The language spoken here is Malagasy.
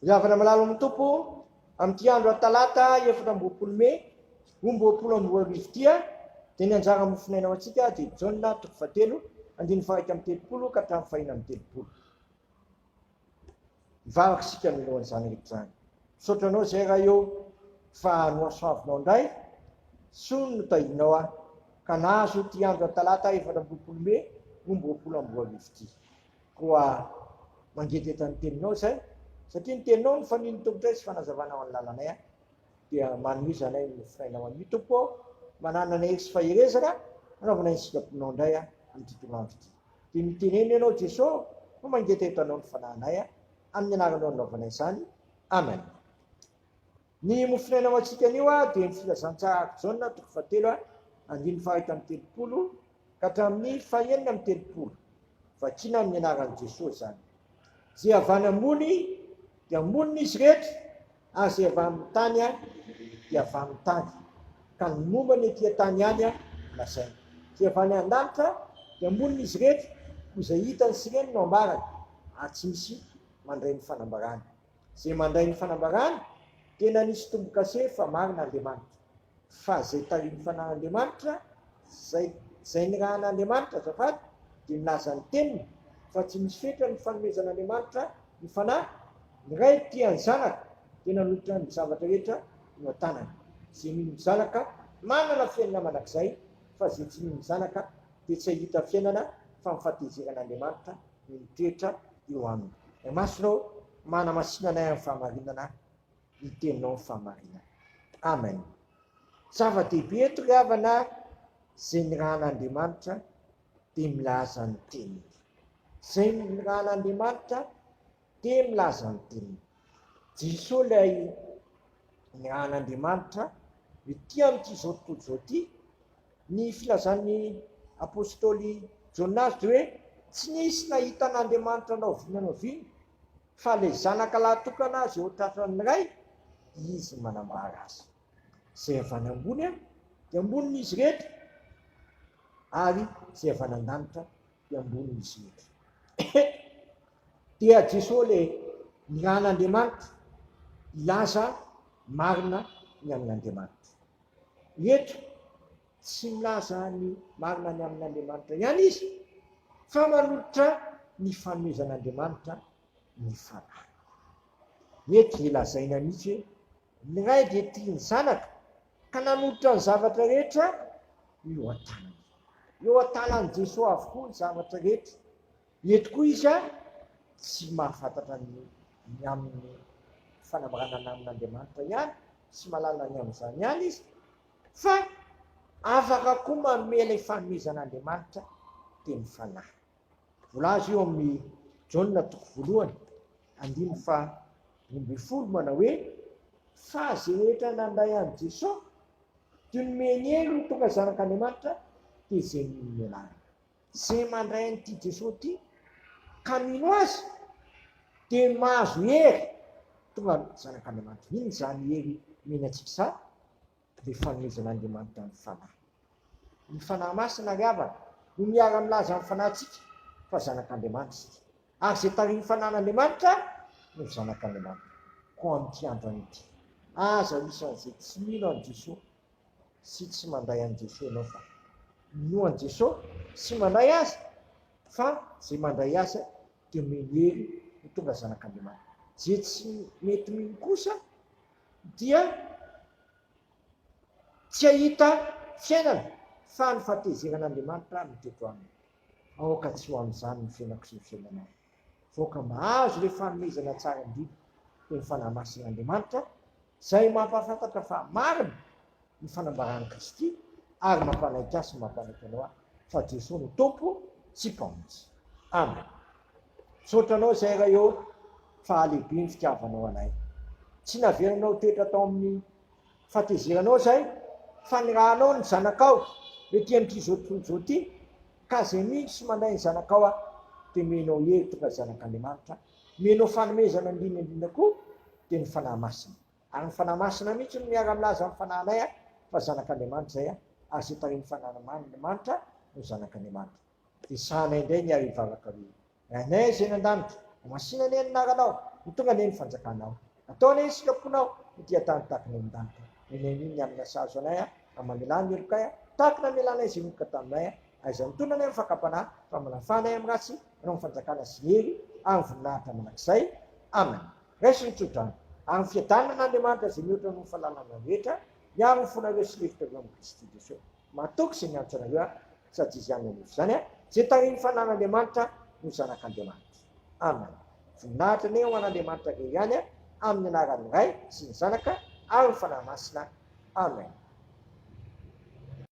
Ry havana malala amin'ny Tompo, amin'ity andro talata 24 mey 2022 ity, dia ny anjara mofonaina ho antsika dia Jaona toko fahatelo andininy faha 31 ka hatramin'ny faha 36. Hivavaka isika mialohan'izany rehetra izany. Misaotra Anao izay Ray ô fa nohasoavinao indray, soa no notahianao ahy ka nahazo ity andro talata 24 mey 2022 ity. Koa mangetaheta ny teninao izay, satria ny teninao no fanilo ny tongotray sy fanazavana ho an'ny lalanay aho. Dia manohiza anay ny mofonainao anio Tompo ô, manana ny hery sy faherezana hanaovana ny sitraponao indray aho amin'ity tonandro ity. Dia mitenena Ianao Jeso fa mangetaheta Anao ny fanahinay aho, amin'ny anaranao nanaovana izany. Amen. Ny mofonaina ho antsika anio dia ny filazantsara araka Jaona toko fahatelo andininy faha 31 ka hatramin'ny faha 36. Vakina amin'ny anaran'i Jesoa izany. Izay avy any ambony dia ambonin'izy izy rehetra, ary izay avy amin'ny tany dia avy amin'ny tany, ka ny momba ny ety an-tany ihany no lazainy. Izay avy any an-danitra dia ambonin'izy izy rehetra, koa izay hitany sy reny no ambarany, ary tsy misy mandray ny fanambarany. Izay mandray ny fanambarany dia nanisy tombo-kase fa marina Andriamanitra. Fa izay tarihin'ny Fanahin'Andriamanitra, izay izay nirahan'Andriamanitra, azafady, dia milaza ny teniny, fa tsy misy fetra ny fanomezan'Andriamanitra ny Fanahy, ny Ray tia ny Zanaka, dia nanolotra ny zavatra rehetra eo an-tanany. Izay mino ny Zanaka manana fiainana mandrakizay, fa izay tsy mino ny Zanaka dia tsy hahita fiainana fa ny fahatezeran'Andriamanitra no mitoetra eo aminy. Ray Masina ô, manamasina anay amin'ny fahamarinana ny teninao ny fahamarinana. Amen. Zava-dehibe eto ry havana izay nirahan'Andriamanitra dia milaza ny teniny. Izay nirahan'Andriamanitra dia milaza ny teniny. Jesoa ilay nirahan'Andriamanitra ety amin'ity izao tontolo izao ity, ny filazan'ny apostoly Jaona azy dia hoe tsy nisy nahita an'Andriamanitra na oviana na oviana fa ilay zanaka lahy tokana azy eo tratran'ny Ray, Izy manambara azy. Izay avy any ambony dia ambonin'izy rehetra, ary izay avy any an-danitra dia ambonin'izy rehetra. Dia Jesoa ilay nirahan'Andriamanitra hilaza marina ny amin'Andriamanitra. Eto tsy milaza ny marina ny amin'Andriamanitra ihany izy, fa manolotra ny fanomezan'Andriamanitra ny Fanahy. Eto dia lazaina mihitsy hoe ny Ray dia tia ny Zanaka ka nanolotra ny zavatra rehetra ho eo an-tanany. Eo an-tanan'i Jesoa avokoa ny zavatra rehetra. Eto koa izy tsy mahafantatra ny ny amin'ny fanambarana ny amin'Andriamanitra ihany, tsy mahalala ny amin'izany ihany izy, Fa afaka koa manome ilay fanomezan'Andriamanitra dia ny Fanahy. Voalaza io amin'ny Jaona toko voalohany andininy faha 12 manao hoe, Fa izay rehetra nandray an'i Jesoa dia nomeny hery ho tonga zanak'Andriamanitra dia izay mino ny anarany. Izay mandray an'ity Jesoa ity ka mino Azy dia mahazo hery tonga zanak'Andriamanitra. Inona izany hery omeny antsika izany? Dia fanomezan'Andriamanitra ny Fanahy. Ny Fanahy Masina ry havana no miara-milaza amin'ny fanahintsika fa zanak'Andriamanitra isika. Ary izay tarihin'ny Fanahin'Andriamanitra no zanak'Andriamanitra. Koa amin'ity andro anio ity, aza ho isan'izay tsy mino an'i Jesoa sy tsy mandray an'i Jesoa ianao fa minoa an'i Jesoa sy mandray Azy fa izay mandray Azy dia omeny hery ho tonga zanak'Andriamanitra. Izay tsy mety mino kosa dia tsy hahita fiainana fa ny fahatezeran'Andriamanitra no teto aminy. Aoka tsy ho amin'izany ny fiainako sy ny fiainanao. Vaoka mahazo ilay fanomezana tsara indrindra dia ny Fanahy Masin'Andriamanitra izay mampahafantatra fa marina ny fanambaran'i Kristy ary mampanaiky ahy sy mampanaiky anao fa Jesoa no Tompo sy Mpamonjy. Amen. Misaotra Anao izay Ray ô fa halehibe ny fitiavanao anay. Tsy navelanao hitoetra tao amin'ny fahatezeranao izay fa nirahanao ny Zanakao ety amin'ity izao tontolo izao ity ka izay mino sy mandray ny Zanakao aho dia omenao hery tonga zanak'Andriamanitra, omenao fanomezana indrindra indrindra koa dia ny Fanahy Masina. Ary ny Fanahy Masina mihitsy no miara-milaza amin'ny fanahinay fa zanak'Andriamanitra izay ary izay tarihin'ny Fanahin'Andriamanitra no zanak'Andriamanitra. Dia sahanay indray ny ary hivavaka hoe, Rainay izay any an-danitra, homasina anie ny anaranao. Ho tonga anie ny fanjakanao. Atao anie ny sitraponao ety an-tany tahaka ny any an-danitra. Neneniny ny aminy sahazo anay ary mamelà ny helokay tahaka ny namelanay izay meloka taminay. Aiza mitondra anay amin'ny fakam-panahy fa manafà anay amin'ny ratsy, anao ny fanjakana sy ny hery ary ny voninahitra mandrakizay. Amen. Raiso ny tsodrano, ary ny fiadanan'Andriamanitra izay mihoatra noho ny fahalalana rehetra, hiaro ny fonareo sy lefitrareo amin'i Kristy Jesosy. Matoky izay miantso anareo aho, sady Izy ihany no hanefy izany, izay tarihin'ny Fanahin'Andriamanitra no Zanak'Andriamanitra. Amen. Voninahitra anie ho an'Andriamanitra irery ihany, amin'ny anaran'ny Ray sy ny Zanaka ary ny Fanahy Masina. Amen.